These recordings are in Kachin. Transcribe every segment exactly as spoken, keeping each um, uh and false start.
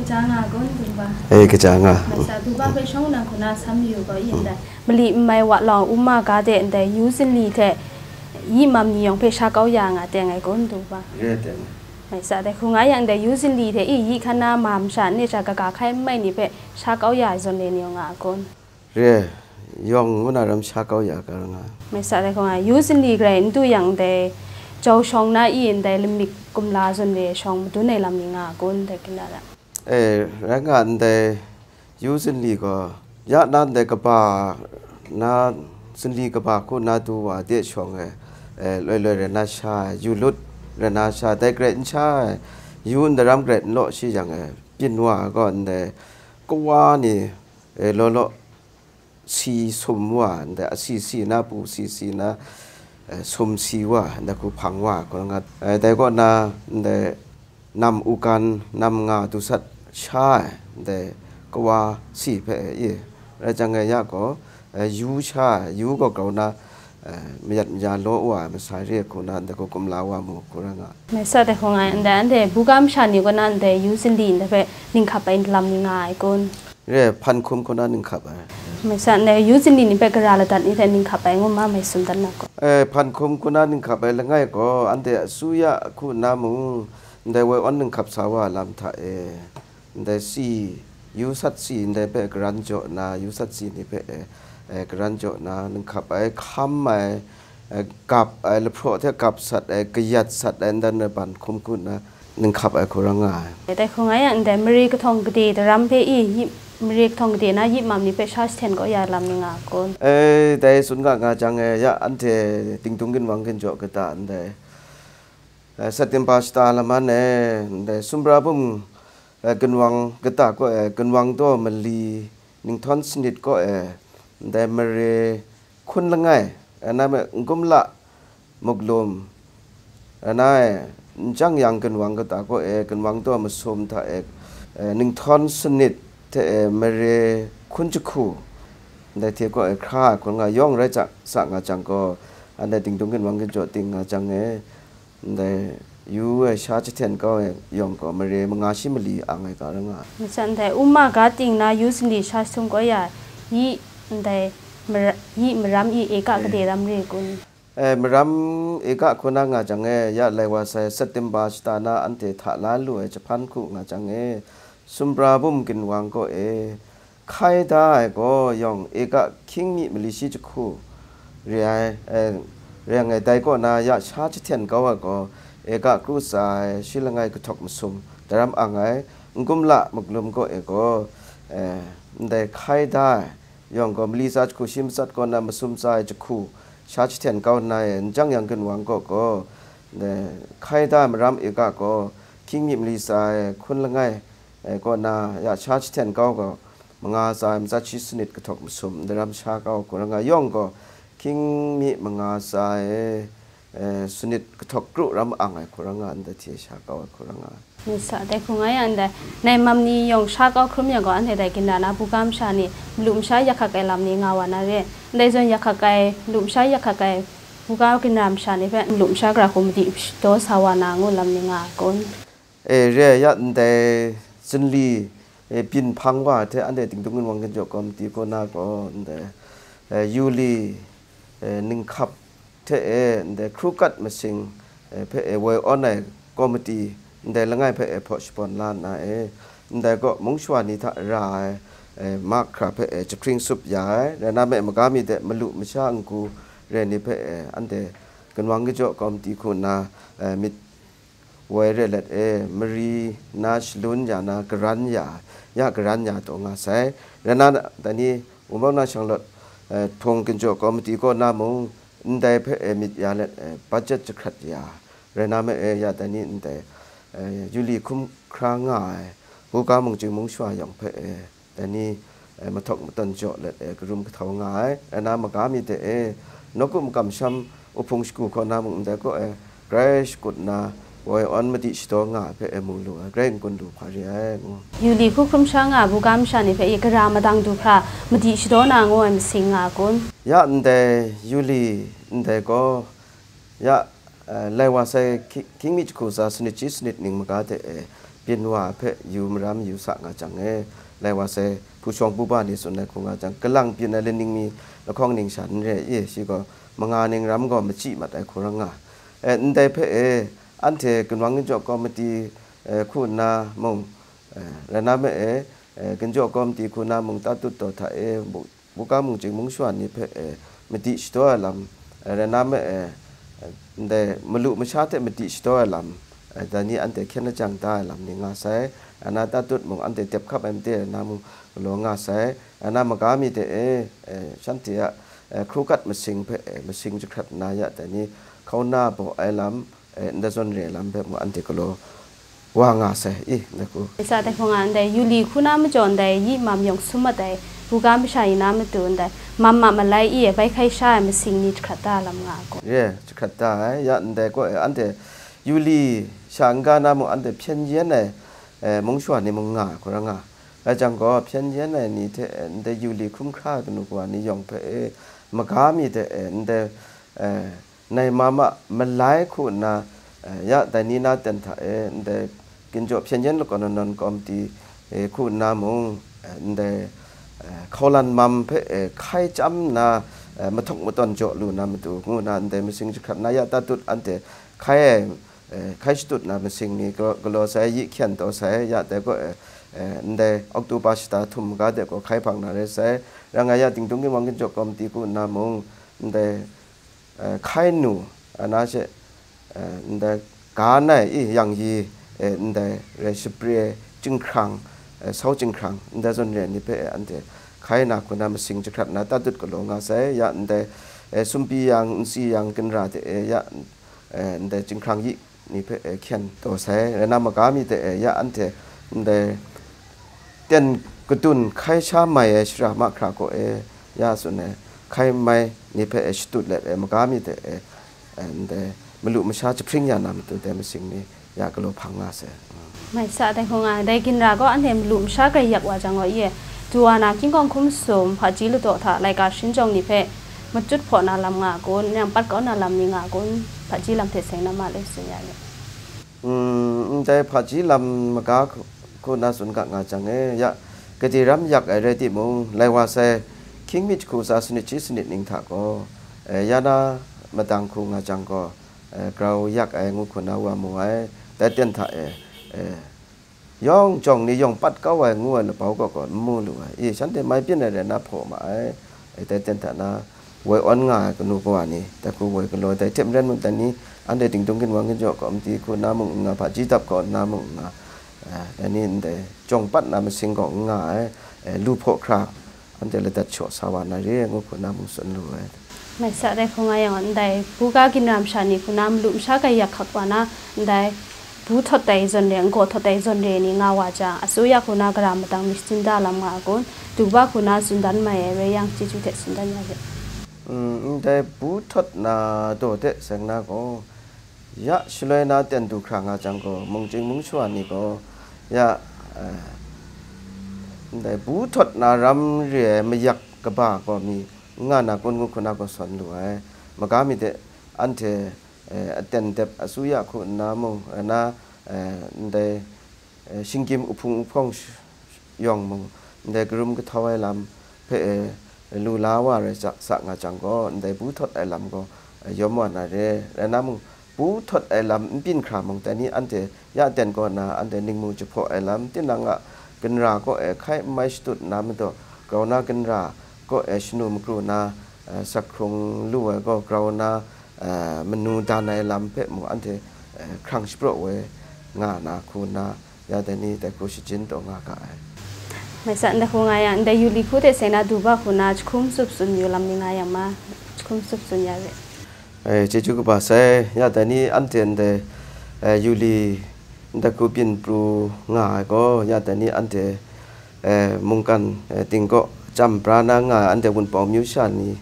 Kaja nga kun, Duba. Eh, kaja nga. Mai sa, Duba hpe shawng nang hku na sam yu gaw, yin dai. Mali n mai wa lawng, uma ga de ndai yu zinli hte yi mam ni yawng hpe sha kau ya nga teng ai kun, Duba. Re teng. Mai sa, dai hku nga yang, ndai yu zinli hte i yi hkan na ma masha ni sha kaga hkai n mai ni hpe sha kau ya ai zawn le ni yawng nga ai kun. Re, yawng ngu na ram sha kau ya ga nga. Mai sa, dai hku nga, yu zinli garai n du yang, ndai jau shawng na i ndai lamik kumla zawn le shawng madun ai lam ni nga ai kun, dai hkina ra. E, rai nga ndai yu zinli gaw, ya na ndai kaba na, zinli kaba hku na du wa de shawng e, e, loi loi rai na sha ai, yu lut rai na sha ai, dai garai n sha ai, yu ndaram garai n law shi yang e, byin wa ai gaw ndai kawa ni, e, law law si sum wa, ndai asi si na, pu si si na, eh, sum si wa, ndai hku hpang wa, hku nga, eh, dai kaw na, ndai nam ugan, nam nga du sat sha ai, ndai kawa si hpe, i, rai jang e ya gaw, eh, yu sha ai, yu gaw grau na, eh, mayat maya law wa ai masai re hku na, ndai hku kumla wa mu hku rai nga. Mai sa dai hku nga ai, ndai anhte buga masha ni kaw na, ndai yu zinli ndai hpe ninghkap ai lam ni nga ai kun? Re, hpan hkum hku na ninghkap ai. Mai sa ndai yu zinli ni hpe gara ladat ni hte ninghkap ai ngu ma mai sum dat na gaw. Eh, hpan hkum hku na ninghkap ai langai gaw, anhte asuya hku na mung, ndai woi awn ninghkap sa wa lam hta e, ndai si, yu sat si ndai hpe garan jaw na, yu sat si ni hpe, eh, eh, garan jaw na, ninghkap ai, hkam ai, eh, gap ai, lahpraw hte gap sat ai, kayat sat ai, ndan ai ban hkum hku nna, ninghkap ai hku rai nga ai. Dai hku nga yang, ndai mare kahtawng gade daram hpe i, yi, mare kahtawng gade na yi mam ni hpe sha jahten kau ya lam ni nga ai kun? Eh, dai tsun nga nga jang e, ya anhte dingdung ginwang ginjaw kata ndai, eh, September shata laman e, ndai sumra bum, eh, ginwang kata kaw e, ginwang daw mali, ninghtawn sanit kaw e, ndai mare hkun langai, eh, na me, n-gumla, muklum, eh, na e, n jang yang ginwang kata kaw e, ginwang daw masum hta e, eh, ninghtawn sanit hte e, mare hkun jahku, ndai hte kaw e hkra ai hkun nga yawng rai sa, sa nga jang gaw, anhte dingdung ginwang ginjaw ting nga jang e, ndai yu ai sha jahten kau ai yawng gaw mare manga shi mali ang ai ga rai nga ai. Ntsa ndai uma ga ting na yu zinli sha jahtum kau ya, yi ndai mara-, yi maram i eka gade ram re kun? Eh, maram eka hku na nga jang e, ya lai wa sai September shata na anhte hta la lu ai jahpan hku nga jang e, sumra bum ginwang kaw e, hkai da ai gaw yawng eka hkying mi mali shi jahku re ai, eh, re ai, dai kaw na ya sha jahten kau ai gaw eka kru tsa ai shi langai kahtawk masum daram ang ai, n-gumla muklum kaw e gaw, eh, ndai hkai da ai yawng gaw mali tsa jahku shi matsat kaw na masum tsa ai jahku sha jahten kau nna e, n jang yang ginwang kaw gaw, ndai hkai da ai maram eka gaw hkying mi mali tsa ai hkun langai, eh, kaw na ya sha jahten kau gaw, manga tsa ai matsat shi sanit kahtawk masum daram sha kau hku rai nga ai yawng gaw, hkying mi manga tsa ai, eh, sanit kahtawk kru ram ang ai hku rai nga ai, ndai hte sha kau ai hku rai nga ai. Ntsa dai hku nga ya ndai, nai mam ni yawng sha kau hkrum yang gaw, anhte dai ginra na buga masha ni malu masha yak hkak ai lam ni nga wa na re. Ndai zawn yak hkak ai, malu masha yak hkak ai buga ginra masha ni hpe malu masha gara hku madi shadaw sa wa na ngu lam ni nga ai kun? E, re ai ya, ndai zinli, e, byin hpang wa ai hte anhte dingdung ginwang ginjaw kawmti kaw na gaw, ndai, e, yu li, e, ninghkap hte e, ndai hkru kat masing, e, hpe e, woi awn ai kawmti, ndai langai hpe e, hpaw shabawn la nna e, ndai kaw mung shawa ni hta ra ai, e, mahkra hpe e, jahkring tsup ya ai, rai na me, maga mi de malu masha n-gu re ni hpe e, anhte ginwang ginjaw kawmti hku nna, e, myit woi re let e, mari na shalun ya na, garan ya, ya garan ya taw nga sai. Rai na, dai ni, wunpawng na shanglawt, eh, htung ginjaw kawmti kaw na mung, ndai hpe e myit ya let, eh, budget jahkrat ya, rai na me e, ya dai ni ndai, eh, yu li hkum hkra nga ai, buga mung chying mung shawa yawng hpe e, dai ni, eh, mahtawn jaw let, eh, karum kahtau nga ai. Rai na maga mi de e, nawku makam sham uhpung shagu kaw na mung ndai kaw e, grai shakut nna, woi awn madi shadaw nga ai hpe e mu lu ai, grai n-gun lu hpa re ai, ngu. Yu li hku hkrum sha nga ai buga masha ni hpe i gara madang du hkra madi shadaw na ngu ai masing nga kun? Ya ndai yu li ndai gaw, ya, eh, lai wa sai hkying, hkying mi jahku tsa sanit shi sanit ning maga de e, byin wa ai hpe yu maram yu sa nga jang e, lai wa sai, hpu shawng hpu ba ni tsun ai hku nga jang, kalang byin ai laning mi lahkawng ningsha n re i, shi gaw manga ning ram gaw machyi mat ai hku rai nga. E, ndai hpe e, anhte ginwang ginjaw komiti, e, hku nna mung, e, rai na ma e, e, ginjaw komiti hku nna mung tatut taw hta e, bu-, buga mung chying mung shawa ni hpe, e, madi shadaw ai lam, e, rai na ma e, e, ndai malu masha hte madi shadaw ai lam, e, dai ni anhte hkyen lajang da ai lam ni nga sai, rai na tatut mung anhte dep hkap ai made rai na mung galaw nga sai, rai na maga mi de e, e, shanhte a, e, hkrukat masing hpe, e, masing jahkrat nna ya dai ni hkauna baw ai lam, e, nda zawn re ai lam hpe mung anhte galaw wa nga sai, i, ndai hku. Sa dai hkawng a ndai yu li hku na majaw ndai yi mam yawng sum mat ai buga masha ni na matu ndai mam ma malai i e bai hkai sha ai masing ni jahkrat da lam nga ai gaw. Re, jahkrat da ai, ya ndai gaw, e, anhte yu li sha n-ga na mung anhte hpyen yen ai, e, mung shawa ni mung nga ai hku rai nga. Rai jang gaw, hpyen yen ai ni hte, e, ndai yu li hkrum hkra ai kanu kawa ni yawng hpe, e, maga mi hte, e, ndai, e, nai ma ma malai hku nna, eh, ya dai ni na ten hta e, ndai ginjaw hpyen yen lakawn nawn nawn komiti, eh, hku nna mung, eh, ndai, eh, hkaulan mam hpe, eh, hkai chyam nna, eh, mahtuk matawn jaw lu na matu ngu na ndai masing jahkrat na ya tatut anhte hkai ai, eh, hkai shatut na masing ni galaw, galaw sai, yi hkyen taw sai, ya dai gaw, eh, eh, ndai Oktoba shata htum maga de gaw hkai hpang na rai sai, rai nga ya Dingdung Ginwang Ginjaw Komiti hku nna mung, ndai, eh, hkai nu, eh, na she, eh, ndai ga nai i yang yi, eh, ndai rai shapre, chyinghkrang, eh, sau chyinghkrang, ndai zawn re ai ni hpe, eh, anhte hkai na hku na masing jahkrat na tatut galaw nga sai, ya ndai, eh, sumpi yang, nsi yang, ginra de, eh, ya, eh, ndai chyinghkrang yi ni hpe, eh, hkyen taw sai, rai na maga mi de, eh, ya anhte ndai ten kadun hkai sha mai ai shara mahkra kaw e, ya tsun ai, hkai mai ni hpe e shatut let e, maga mi hte e, e, ndai malu masha jahpring ya na matu dai masing ni ya galaw hpang nga sai. Mai sa dai hkung nga, dai ginra gaw anhte malu masha grai yak wa jang gaw, ye, du wa na, hkying hkawng hkum sum, hpaji ladaw hta, laika sharin jawng ni hpe machyut hpaw na lam nga kun, nang pat kau na lam ni nga kun, hpaji lam hte seng na ma le tsun ya le. Mm, ndai hpaji lam maga hku, hku na tsun ga nga jang e, ya, gade ram yak ai rai timung, lai wa sai, hkying mi jahku tsa sanit shi sanit ning hta gaw, eh, ya na madang hku nga jang gaw, eh, grau yak ai ngu hku na wa mu ai, dai ten hta e, eh, yawng jawng ni yawng pat kau ai ngu ai labau kaw gaw n mu lu ai, i, shanhte mai byin ai rai na hpaw ma ai, eh, dai ten hta na, woi awn nga ai kanu kawa ni, dai hku woi galaw, dai hte maren mung dai ni, anhte Dingdung Ginwang Ginjaw Komiti hku nna mung n nga, hpaji dap kaw nna mung n nga, eh, dai ni ndai jawng pat na masing gaw n nga ai, eh, lu hpaw hkra, anhte ladat shaw sa wa na re, ngu hku nna mung tsun lu ai. Mai sa dai hkung nga yang, ndai buga ginra masha ni hku na malu masha grai yak hkak wa na, ndai bu htawt ai zawn re, n gaw htawt ai zawn re ni nga wa jang, asuya hku na gara madang mi shachyun da lam nga a kun, du ba hku na tsun dan mai ai rai yang, chyeju hte tsun dan ya let. Mm, ndai bu htawt na daw de seng na gaw, ya shaloi na ten du hkra nga jang gaw, mungchying mungshawa ni gaw, ya, eh, ndai bu htawt na ram re ai mayak kaba gaw mi n nga na kun ngu hku na gaw sawn lu ai. Maga mi de anhte, eh, aten dep asuya hku nna mung, eh, na, eh, ndai, eh, shinggyim uhpung uhpawng sh-, yawng mung, ndai karum kahtau ai lam hpe, eh, lu la wa rai sa, sa nga jang gaw, ndai bu htawt ai lam gaw, eh, yawm wa na re. Rai na mung, bu htawt ai lam n byin hkra mung, dai ni anhte ya ten kaw na, anhte ningmu jahpaw ai lam, tinang a ginra kaw e hkai n mai shatut na madaw, grau na ginra kaw e shanu makru na, eh, sak hkrung lu ai gaw, grau na, eh, manu dan ai lam hpe mung anhte, eh, hkrang shapraw woi nga na hku nna, ya dai ni dai hku shachyun taw nga ga ai. Mai sa, ndai hku nga yang, ndai yu li hku hte seng na du ba hku na jahkum tsup tsun yu lam ni nga yang ma, jahkum tsup tsun ya re. Eh, chyeju kaba sai, ya dai ni anhte ndai, eh, yu li ndai hku byin pru nga ai gaw, ya dai ni anhte, eh, mungkan, eh, ting kaw chyam pra na nga ai anhte Wunpawng myu sha ni,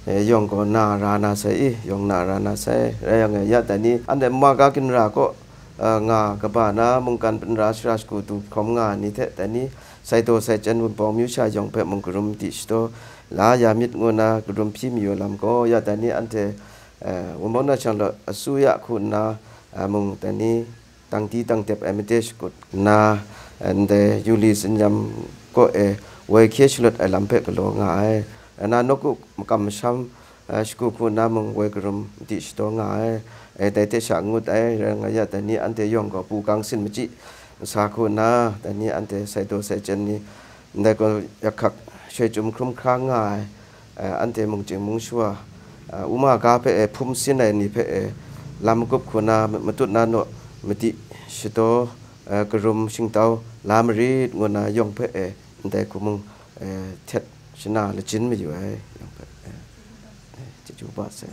eh, yawng gaw na ra na sai i, yawng na ra na sai. Rai yang e, ya dai ni anhte maga ginra kaw, eh, nga kaba na mungkan panra shara shagu du hkawm nga ai ni hte dai ni, sai daw sai chyen Wunpawng myu sha yawng hpe mung karum di shadaw la ya myit ngu na karum hpyi mayu lam gaw, ya dai ni anhte, eh, Wunpawng na shang law asuya hku nna, eh, mung dai ni, tangti tangtep ai made shakut nna, ndai yu li tsinyam kaw e woi hkye shalut ai lam hpe galaw nga ai. Nna nawku makam masham, eh, shagu hku nna mung woi karum madi shadaw nga ai. Eh, dai hte sha n ngut ai, rai nga ya, dai ni anhte yawng gaw pu gang sin machyi, nsa hku nna, dai ni anhte sai daw sai chyen ni, ndai gaw yakhak shoi chyum hkrum hkra nga ai, eh, anhte mungchying mungshawa, eh, uma ga hpe e hpum sin ai ni hpe e lam magup hku na matut na naw madi shadaw, eh, karum shingtau la marit ngu na yawng hpe e ndai hku mung, eh, htet shana lachin mayu ai yawng hpe, eh, eh, chyeju ba sai.